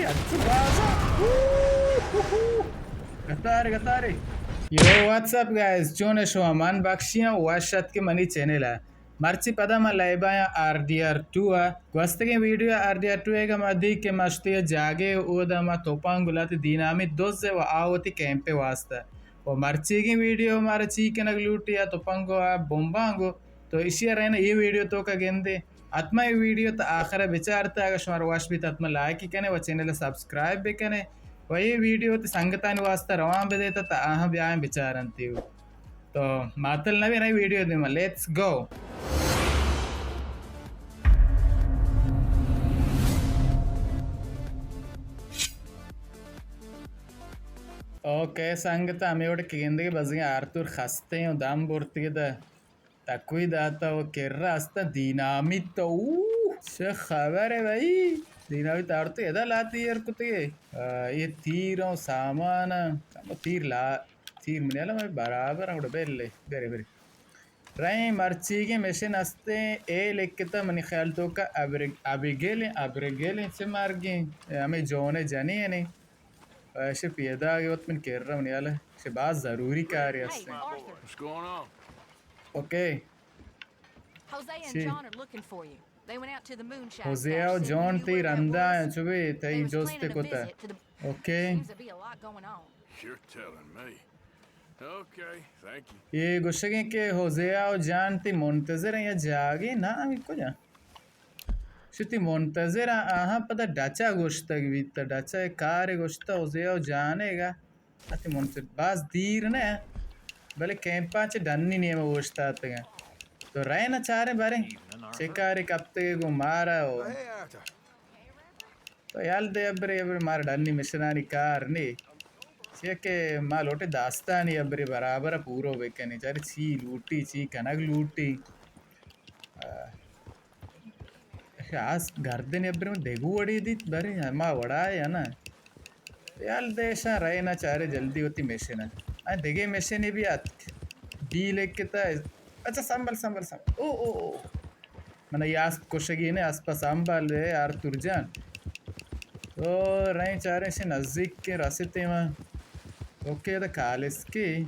اچھا بازا۔ اوہ، اوہ، اوہ۔ گتارے، گتارے۔ Yo, what's up guys? چون شما؟ من بخشی ہاں، وش اتکے منی چینل ءَ۔ مرچی پدا ما لائیو آیاں آر ڈی آر ٹو ءَ۔ گوستگیں video R D R two ءَ ما دی کہ ما شتی جاگے اودا ما توپانگ لہتے دینامیت دز ءَ و آ وتی کیمپ ءِ واسطہ۔ و مرچیگیں ویڈیو مارا چی کنگ لوٹی یا توپانگو آ بمبانگو، تو اشی ءَ رہنا اے ویڈیو توکا گندے۔ حتما اے ویڈیو تا آخر ءَ بچارت، اگہ شمارا وش بیت حتما لائک کنے و چینل ءَ سبسکرائب بکنے و اے ویڈیو تے سنگتانی واسطہ روان بدیت تا آہاں بیاین بچارنتی۔ تو ماتل نہ بی، نئی ویڈیو دیما، لیٹس گو۔ اوکے سنگت، ہمے وڑ کہ گندگے بزگیں آرتور خستیں و دم برتگے دہ تکوئی داتا و کرا استاں دینامیت۔ اوہ، چہ خبر ہے بھائی؟ دینامیت آرتو ادا لاتی ایر کتگے۔ آ، یہ تیر و سامان، کم تیر لا، تیر منی حالا میں برابر ہم بلے، برے، برے۔ رئیں مرچیگیں مشن استیں، اے لکھتا منی خیال توکا ابرگ-، ابیگیل ایں، ابرگیل ایں چہ مرگیں، ہمیں جون جنی ایں۔ ایشی پیداگ وت من کرا منی حالا، ایشی باز ضروری کاری ہستیں۔ What's going on? Okay. Jose and John are looking for you. They went out to the moon shaft. ہوزے و جان تئی رندا ایں، چو بے تئی جست کتا۔ Okay. Seems to be a lot going on. You're telling me. Okay, thank you. یہ گوشگیں کہ ہوزے و جان تئی منتظر ایں یا جاگے نا، ہمیں کجا؟ شتی منتظر آں، آہاں پدا ڈچا گوشتگ بیت، ڈچا یک کارے گوشتہ، ہوزے و جانے گا۔ اتی منتظر، باز دیر نہ، بلے کیمپاں چہ ڈنی نیمہ اوشتاتگاں۔ تو رئے نہ چاریں باریں، چے کارے کپتگے گوں مارا و۔ تو یل دے ابرے، ابرے مارا ڈنی مشنانی کار نی۔ چیا کہ ما لوٹے داستانی ابرے برابر پورو بکنی۔ چارے چی لوٹی، چی کنگ لوٹی۔ آ، آس گردن ابرم دگو وڑی دیت، برے ہما وڑا یا نا؟ یل دیشاں رئے نا چارے جلدی وتی مشن ء۔ آ دگے مشنے بھی اتک۔ بی لکھتا۔ اچھا، سنبھل، سنبھل، سنبھل۔ او، او، او۔ من یاست کشگی نے، اسپا سنبھال رے، آرتور جان۔ او، رئے چارے سے نزدیک کے رستے ما۔ اوکے، دا کالس کے۔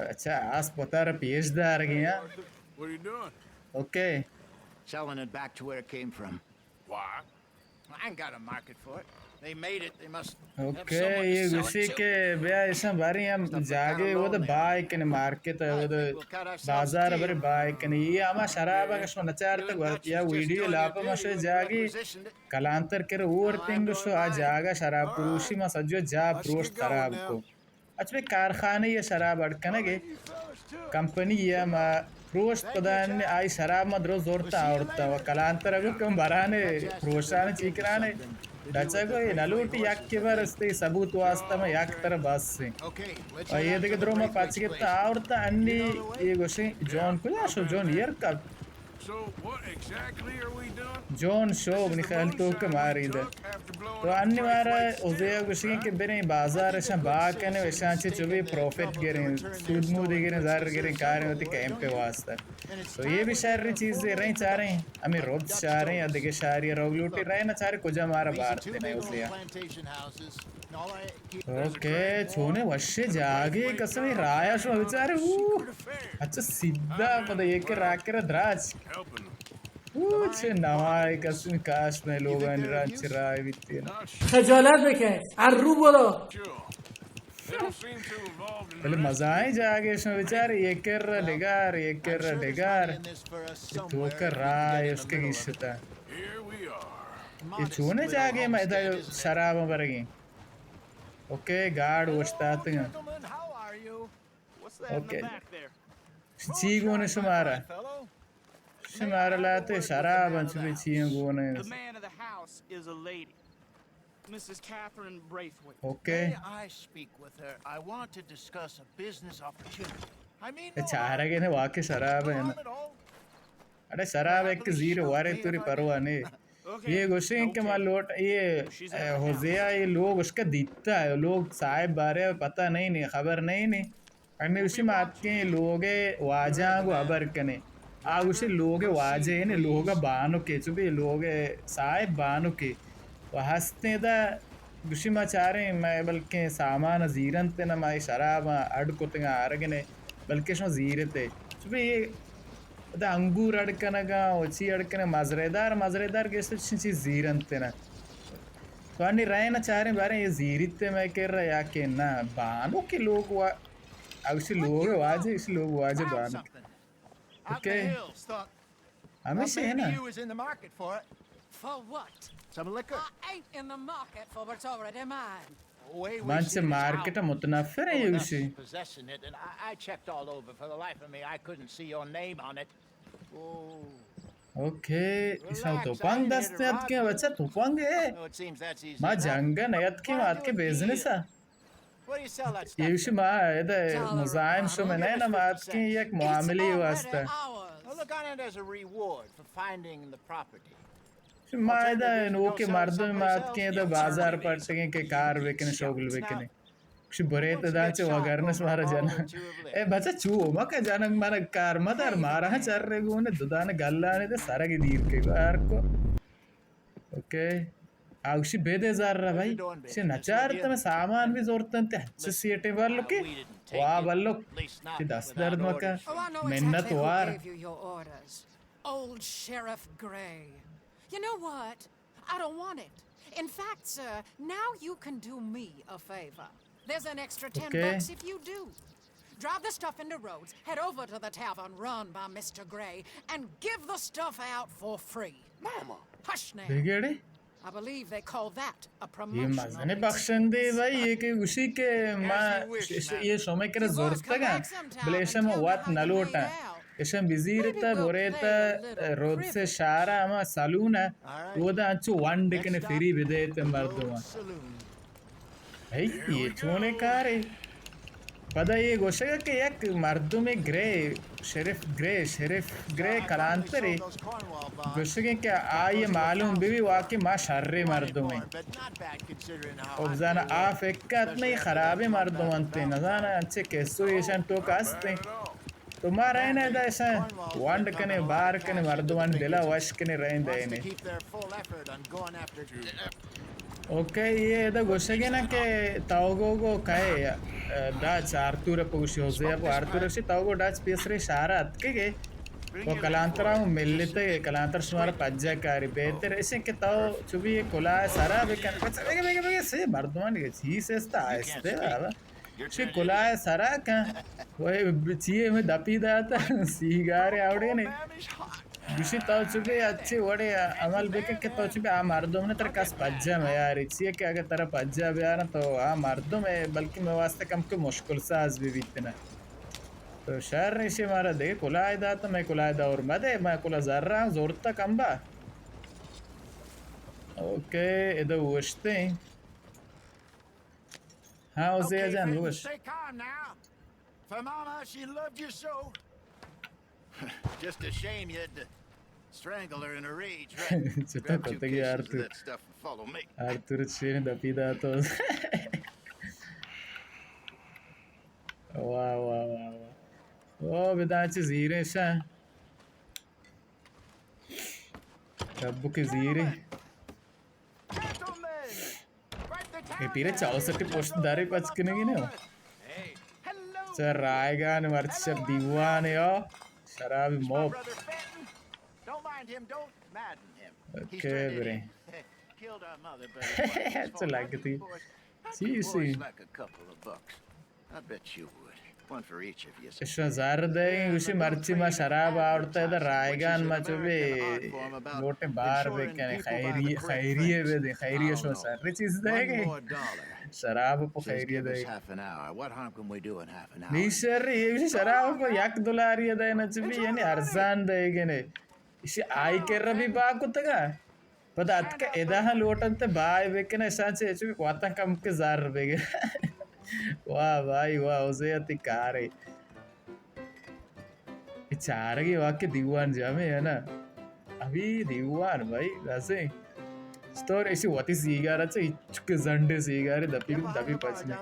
اچھا، آس پتر پیش دار گیا۔ What are you doing? Okay. Selling it back to where it came from. What? I ain't got a market for it. They made it. They must have someone to sell it to. Okay, یہ گوشی کہ بیا ایشاں باری ہم جاگے وہ دا بائے کنے مارکیٹ ہے، وہ دا بازار بری بائے کنے۔ یہ ہما شراب ہے کہ شما نچارتا گوشت یا ویڈیو لاپا مشے جاگے کلانتر کر اور تنگ شو آ جاگا شراب پروشی ما سجو جا پروشت خراب کو۔ اچ بے کارخانہ یا شراب اڈ کنگے کمپنی یا ما پروشت پدا آئی شراب ما درو زورتا آورتا و کلانتر اگو کم برانے پروشانے چیکرانے ڈچا گو یہ نلوٹی یک کے بار استے ثبوت واسطہ ما یک طرح بس سے۔ و یہ دیگه درو ما پچ گتا آورتا انی یہ گوشیں جون کجا شو جون ایر کپ۔ جون شو منی خیال تو کہ ماریندا۔ تو انی مارا اوزیا گوشگیں کہ بریں بازار اشاں با کنے و اشاں چہ چو بی پروفٹ گریں، سود مودی گریں، زر گریں، کاریں وتی کیمپ واسطہ۔ تو یہ بھی شر چیزے رہیں چاریں، ہمیں رد شاریں یا دگہ شاری روگ لوٹی رہے نہ چارے کجا مارا بارتے نہ اوزیا۔ اوکے، چونے وشے جاگے قسم رایا شما بچارے۔ اوہ، اچھا سیدھا پدا ایک راکر دراج۔ اوہ، چه نوائے قسم کاش میں لوگانی رنچ رائے بیتی نا۔ خجالت بکش، از رو برو۔ بلے مزائیں جاگے شما بچارے، ایک کر ڈگار، ایک کر ڈگار۔ تو کر رائے اس کے گیشتا۔ یہ چونے جاگے میں ادا شراب برگیں۔ اوکے، گارڈ اوشتاتگاں۔ اوکے۔ چی گون شمارا؟ شمارا لاتے شراب انچ بھی چی گون۔ اوکے۔ چارگے نے واقعی شراب ہے نا۔ اڑے شراب ایک زیر وارے توری پرواہ نے۔ یہ گوشیں کہ ما لوٹ، یہ، اے، ہوزیا یہ لوگ اس کا دیتا ہے، لوگ صاحب بارے پتہ نہیں، نہیں، خبر نہیں، نہیں۔ انہیں اسی مات کے لوگ واجاں کو خبر کنے۔ آ گوشی لوگ ءِ واجہ، یعنی لوگ ءِ بانک ءِ، چو بی لوگ ءِ صاحب بانک ءِ۔ و ہستیں دا گوشی ما چاریں، ما بلکیں سامان زیر انت نا، ما اے شراباں اڈ کتگاں آرگنے، بلکیں شما زیرتے۔ چو بی اے دا انگور اڈ کنگاں و چی اڈ کنگاں، مزرے دار، مزرے دار گیشتر چشیں چیز زیر انت نا۔ تو انی رئے نا چاریں باریں اے زیریت مئے کرا یا کہ نا، بانک ءِ لوگ وا-، آ گوشی لوگ ءِ واجہ، گوشی لوگ ءِ واجہ بانک۔ اوکے۔ ہمیشہ ہے نا۔ For what? Some liquor. I ain't in the market for what's already mine. من چہ مارکیٹ ءَ متنفر ایں، یوشی۔ Possessing it, and I, I checked all over. For the life of me, I couldn't see your name on it. Okay, ایشاں تپنگ دست ءَ اتکیں، بچہ تپنگ ہے۔ ما جنگ ءَ نیتکیں، ما اتکیں بزنس ءَ۔ ایشی ما ادا مزاحم شمئے نہ، ما اتکیں یک معاملے واسطہ۔ Well, look on it as a reward for finding the property. ما ادا نوکیں مردم، ما اتکیں ادا بازار پٹگیں کہ کار بکنیں، شغل بکنیں۔ گوشی بریت داں چہ وگرنس مارا جناں۔ اے بچہ چو مکہ جنگ مارا کار مدار، مارا ہاں چرے گونے ددان گلانے دے سرگ دیر کے گو ہر کو۔ اوکے۔ آ گوشی بدے زر بھائی۔ چہ نچارت میں سامان بھی زورتن تے چہ سیٹیں بلکے۔ واہ بلک۔ چہ دست درد مکہ۔ منت وار۔ Old Sheriff Gray. You know what? I don't want it. In fact, sir, now you can do me a favor. There's an extra ten bucks if you do. Drive the stuff into Rhodes, head over to the tavern run by Mister Gray, and give the stuff out for free. Mama! Hush now. بگڑے؟ I believe they call that a promotional expense. یہ مزن بخشندے بھائی، یہ کہ گوشی کہ ما ش-، ش-، یہ شما کرا زورتگاں، بلے شما وات نہ لوٹاں۔ اشاں بزیرتہ، برئتہ، رودز ءِ شہر ءَ ہما سلون ءَ، اودا انچو ونڈ کنے فری بدئیت مردماں۔ ہئی، یہ چونیں کارے؟ پدا یہ گوشگ کہ یک مردمے گرے، شریف گرے، شریف گرے کلانترے، گوشگیں کہ آئی معلوم بہ بی واقعی ما شریں مردمیں۔ او بزانا آ فکر ات نہ خرابیں مردم انت، نزانا انچے کسو ایشان توک استیں۔ تو ما رئین ادا اشاں ونڈ کنے، بار کنے، مردمانی دلا وش کنے، رئین دئینے۔ اوکے، یہ ادا گوشگے نا کہ تو گو گو کئے، ڈاچ آرتور پہ گوشی ہوزے پہ آرتور گوشی تو گو ڈاچ پیسرے شہر اتکگے و کلانترا ہوں ملتے، کلانتر شمارا پجا کاری بہتر ایشیں کہ تو چو بی کلائے سرا بکن۔ بچہ بگے، بگے، بگے، سے مردمانی چیز استا آہستے بابا۔ چی کلائے سرا کن، وہ چیئے میں دپی داتا، سیگارے آوڑے نے۔ گوشی تو چو بی اچھے وڑے عمل بکن کہ تو چو بی آ مردم نے تر کس پجا میاری۔ چیئے کہ اگر ترا پجا بیارن تو آ مردم ہے، بلکہ میں واسطے کم کہ مشکل ساز بی بیت نا۔ تو شر ایشی مارا دے کلائے داتا، میں کلائے دور مدے، میں کلا زراں زورتا کمبا۔ اوکے، ادا اوشتے۔ ہاں، اوزے جان، بگوش۔ Stay calm now. For Mama, she loved you so. Just a shame you had to strangle her in a rage, right? چطور کتگی آرتور؟ Grab two cases of that stuff and follow me. آرتور چین دپی داتو۔ واہ، واہ، واہ، واہ۔ او، بدا چی زیریں شاہ۔ رب کے زیریں۔ اے پیرے چاو سٹی پشت دارے پچ کنگی نے۔ چہ رائگان مرچی شپ دیوان یا شراب موپ۔ اوکے برے۔ چہ لگتی۔ چی سی۔ I bet you would. One for each of you. اشاں زر دئیں، گوشی مرچی ما شراب آورتہ ادا رائگان ما چو بی لوٹیں بار بکنیں، خیری، خیریہ بدیں، خیریہ شما سر چیز دئیگے۔ شراب پہ خیریہ دئیگے۔ Half an hour. What harm can we do in half an hour? نی شر، یہ گوشی شراب پہ یک دلاری دئے نہ چو بی، یعنی ارزان دئیگے نے۔ اشی آئی کرا بی با کتگا۔ پدا اتکہ ادا ہاں لوٹنت بائے بکن، اشاں چہ چو واتاں کم کہ زر بگر۔ واہ بھائی واہ، اوزے تی کارے۔ اے چارگی واقعی دیوان جامے ہے نا۔ ابھی دیوان بھائی، ویسے ستور ایشی وتی سیگار اچھا، چکے زنڈے سیگارے دپی، دپی پچنے۔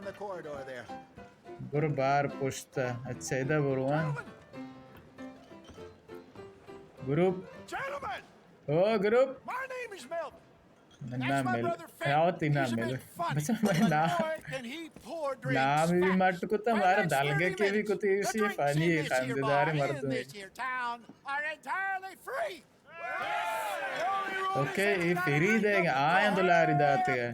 برو بار پشت۔ اچھا، ادا برو ہاں۔ Group. Gentlemen, O group. My name is Melvin. من نام مل۔ آوتی نام مل۔ بچہ من نام، نام بھی مٹ کتا، مارا دلگے کے بھی کتی، اسی فنی خنددار مردم۔ اوکے، اے فری دے گا، آیاں دلاری داتے۔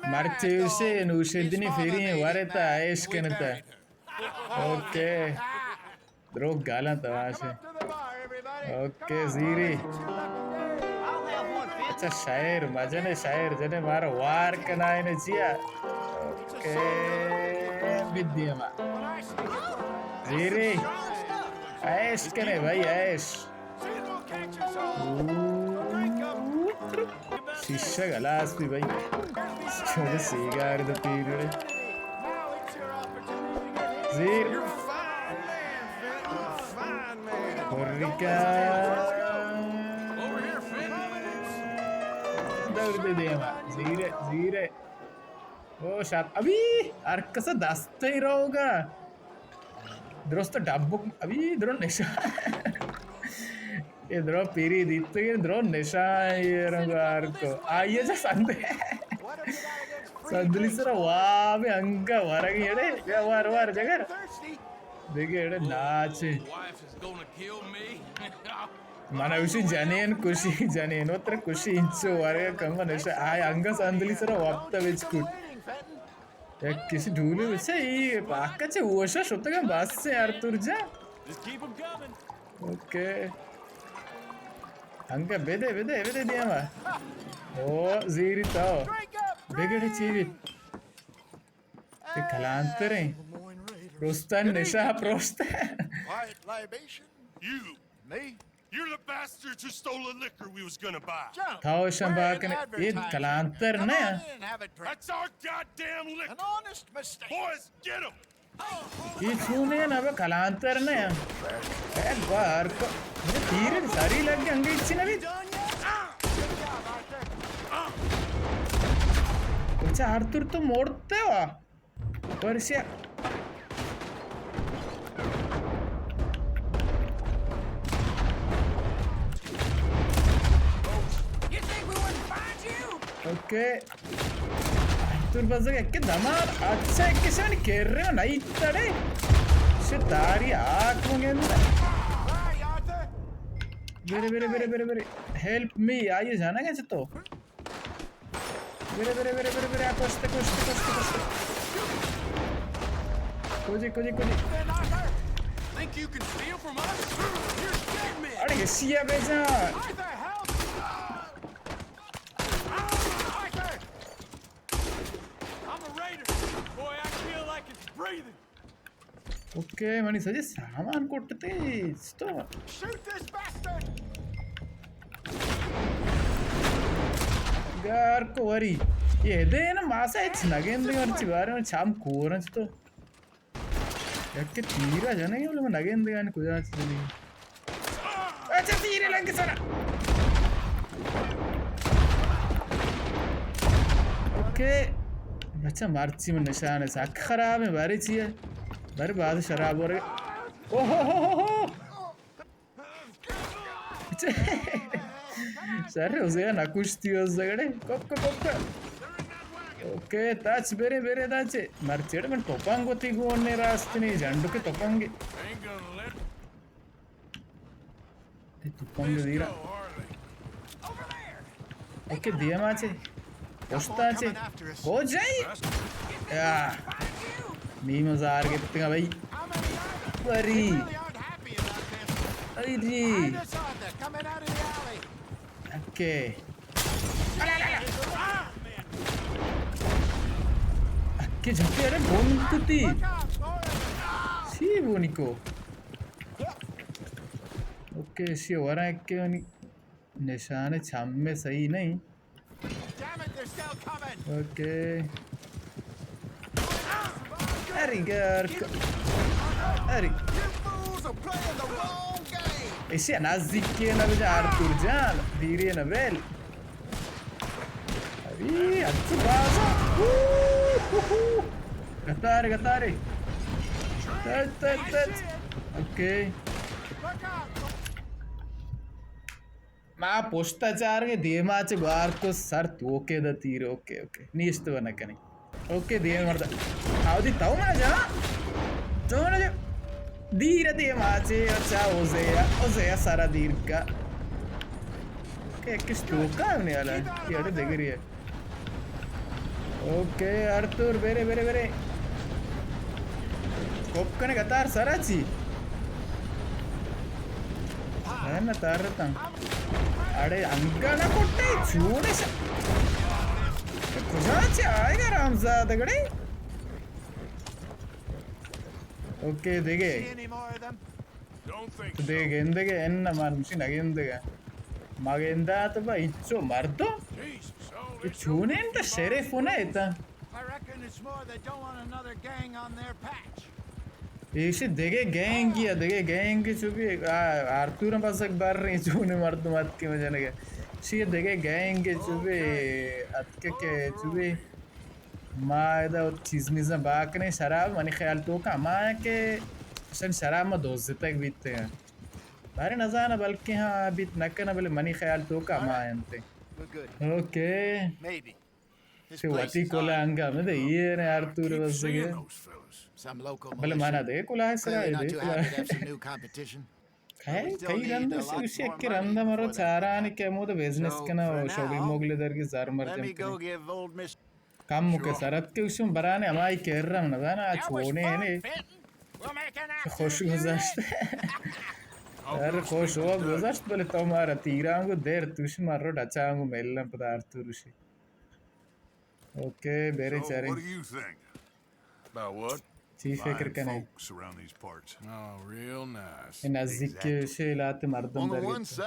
مرچی اسے نوشیدنی فری ہیں، ورے تا عیش کنتا۔ اوکے۔ دروگ گالاں تماشے۔ اوکے زیری۔ اچھا شاعر، مزن شاعر جنے مارا وار کنائے نے چیا۔ اوکے۔ بدی ہما۔ زیری۔ عیش کنے بھائی، عیش۔ شیشہ گلاس بھی بھائی۔ چھوڑے سیگار دے پیڑے۔ زیر۔ پوریکا۔ دور دے دیما۔ زیرے، زیرے۔ او شات۔ ابھی ہر کس دست ہی رہوگا۔ درست ڈبک، ابھی درو نشان۔ اے درو پیری دیتگیں، درو نشان، اے رنگ آر کو۔ آئیے جا سندے۔ سندلی سر واب انگا ورگ اڑے۔ بیا وار وار جگر۔ دیکھے اڑے ناچے۔ من اوشی جنین کشی، جنین وتر کشی انچو ورگ کم نشان۔ آئے انگا سندلی سر وقت بچ کٹ۔ یک کسی ڈولی بچے، ای پاکا چے ہوشا شتگا بس سے آرتور جا۔ اوکے۔ انگا بدے، بدے، بدے دیما۔ او، زیری تاو۔ بگڑے چی بیت؟ اے کلانتر ہیں۔ پروستن نشا Proust. You. Me? You're the bastards who stole the liquor we was gonna buy. تھا اوشن باکن اے کلانتر نہ۔ That's our goddamn liquor. Boys, get him. اے چونے نہ بہ کلانتر نہ۔ اے بار کو مجھے تیر ساری لگ گئی، انگریز چی نہ بھی۔ اچھا آرتور تو مورتے ہوا۔ پرشیا۔ اوکے۔ تور بزگ ایک دمار، اچھا ایک کسی من کر رہے ہو، نہیں تڑے۔ شتاری آک مگن۔ برے، برے، برے، برے، برے۔ Help me، آئیے جانا گیا چتو۔ برے، برے، برے، برے، برے، آ، کشتے، کشتے، کشتے، کشتے۔ کجی، کجی، کجی۔ Think you can steal from us? Here's dead men. اڑے، ایشیا بیجا۔ Arthur, help! Arthur! I'm a raider. Boy, I feel like it's breathing. Okay, منی سجے سامان کٹتے تو۔ Shoot this bastard! گار کو وری۔ یہ دے نا ماسا ہچ نگندے، مرچی بارے میں چام کورنچ تو۔ یک تیرا جنے، بولے میں نگندے، یعنی کجا چلی۔ اچھا، تیرے لگ سرا۔ اوکے۔ بچہ، مرچی من نشان ہے، سک خراب ہے، بارے چی ہے؟ بارے باز شراب ہو رہے۔ اوہو ہو ہو ہو۔ سر، اسے نکشتی اس جگڑے۔ Cup, cup, cup, cup. Okay, تاچ، برے، برے، تاچ۔ مرچی، اڑے من توپانگ ہوتی گون نے راست نہیں، جنڈو کے توپانگے۔ اے توپانگ زیرا۔ اوکے، دیما چے۔ پشتا چے۔ ہو جائی۔ یا۔ نیم ہزار گپتگا بھائی۔ وری۔ اے جی۔ اوکے۔ اکے جھپے، اڑے بون کتی۔ سی بونی کو۔ اوکے، سی ورا اکے ونی نشان چم میں صحیح نہیں۔ اوکے۔ ارے گار ک-، ارے۔ ایشی نزدیک کے نہ بجا آرتور جان، دیرے نہ بیل۔ ابھی اچھا بازا۔ اوہ، اوہ، اوہ۔ گتارے، گتارے۔ تچ، تچ، تچ۔ اوکے۔ ما پشتا چارگے، دیما چہ گوار کو، سر توکے دا تیر۔ اوکے، اوکے، نیست و نکنی۔ اوکے، دیم مرد۔ آودی تو منا جا۔ تو منا جا۔ دیر دیما چہ، اچھا، اوزے، اوزے سارا دیر کا۔ اوکے، کس توکا نے والا۔ یہ اڑے دگری ہے۔ اوکے، آرتور، برے، برے، برے۔ کوپ کنے گتار سرا چی؟ ہے نا، تارتاں۔ اڑے انگا نہ کٹے، چوڑے س-، کجا چی آئے گا رامزاد گڑے؟ اوکے، دیگے۔ تو دے گندگے، ان من مشی نگندگے۔ ما گندا تو با اچو مردم۔ کہ چونیں تا شریف نہ ایتا۔ I reckon it's more they don't want another gang on their patch. ایشی دگہ گینگی ء، دگہ گینگ چو بی، آ، آرتور ہم بزگ بر رہی، چونیں مردم اتکے مجنگے۔ شی دگہ گینگ چو بی، اتکے کہ چو بی، ما ادا چیز میزاں باکنیں شراب، منی خیال توکا ہما کہ اشان شراب ما دوزتگ بیتگ۔ بارے نزاناں، بلکیں ہاں بیت نہ کناں، بلے منی خیال توکا ہما انت۔ اوکے۔ چہ وتی کلا انگا مدے، یہ نے آرتور بزگے۔ بلے مانا دے کلا سرا، دے کلا۔ کئی، کئی رند سے گوشی کہ رند مرو چاران کہ مود بزنس کنا، شاپنگ مال درگی زر مر جم کنا۔ کم کہ سرت کہ گوشم برانے ہمائی کر رم نہ دانا، چونے نے۔ خوش گذشت۔ ار خوش ہوا گذشت، بلے تو مارا تیرانگو دیر توش مارو ڈچانگو ملن پدا آرتور شی۔ اوکے، بیرے چارے۔ چی فکر کنے؟ اے نزدیک شیلات مردم در گیت۔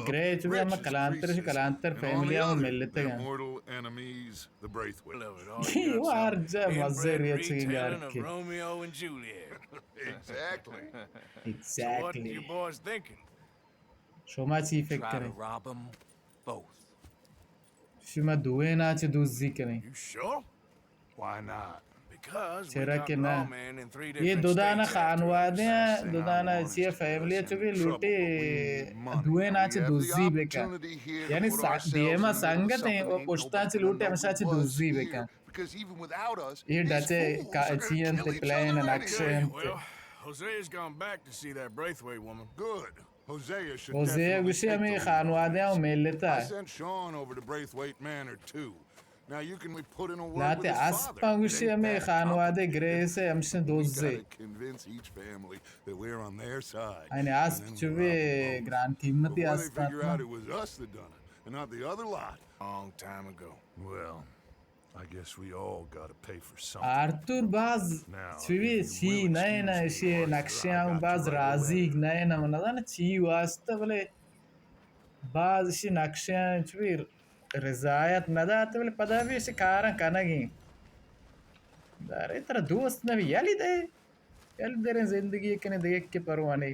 گرے چو ہم کلانتر، کلانتر فیملی ہم ملتے ہیں۔ وہ ہر جا مزے ریا چی یار کے۔ ایگزیکٹلی۔ شما چی فکر کنے؟ شما دوئینا چہ دزی کنیں۔ چرا کہ نہ؟ یہ دودانا خانوادے ہیں، دودانا چیئے فیملی چو بھی لوٹے، دوئینا چہ دزی بکن۔ یعنی سا-، دیما سنگت ہیں، وہ پشتا چہ لوٹے ہمیشہ چہ دزی بکن۔ یہ ڈچے کا-، چی انت، پلان انت، نقشے انت۔ Jose's gone back to see that Braithwaite woman. Good. Hosea should Hosea definitely گوشی ہمیں خانوادہ ہوں ملتا۔ I sent Sean over to Braithwaite Manor too. Now you can put in a word with his father. لاتے اسپاں گوشی ہمیں خانوادہ گریس ہے، ہمشن دوزے۔ We gotta convince each family that we're on their side. یعنی اسپ چوے گران قیمتی اسپاں۔ Before you figure out it was us that done it and not the other lot. Long time ago. Well, I guess we all gotta pay for something. آرتور باز چوی چی نئے نہ، اشی نقشیاں باز راضی نئے نہ، من نزاناں چی واسطہ، بلے باز اشی نقشیاں چوی رضایت نہ دات، بلے پدا بھی اشی کاراں کنگی۔ دارے ترا دوست نہ بی، یلی دے، یلی دریں زندگی کنے دے کہ پروانے۔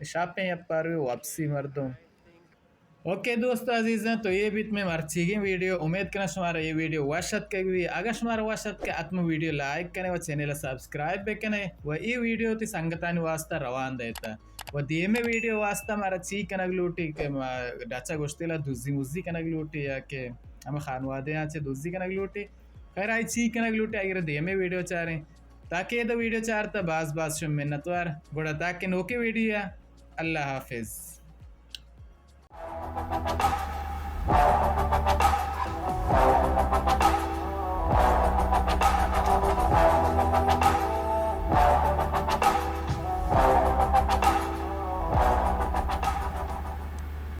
شاپیں یا پاروی واپسی مردم۔ اوکے دوست عزیزاں، تو یہ بیت میں مرچیگیں ویڈیو۔ امید کناں شمارا یہ ویڈیو وش اتکگ بی۔ اگر شمارا وش اتکگ، حتما ویڈیو لائک کنے و چینل سبسکرائب بکنے و یہ ویڈیو تی سنگتانی واسطہ روان دیتا۔ و دیمے ویڈیو واسطہ مارا چی کنگ لوٹی کہ ما ڈچا گوشتیلا دزی مزی کنگ لوٹی یا کہ ہمیں خانوادے آں چہ دزی کنگ لوٹی۔ خیر آئی چی کنگ لوٹی اگر دیمے ویڈیو چاریں۔ تاکہ یہ دو ویڈیو چارتا باز باز شم منتوار۔ گڑا تاکہ نوکے ویڈیو یا اللہ حافظ۔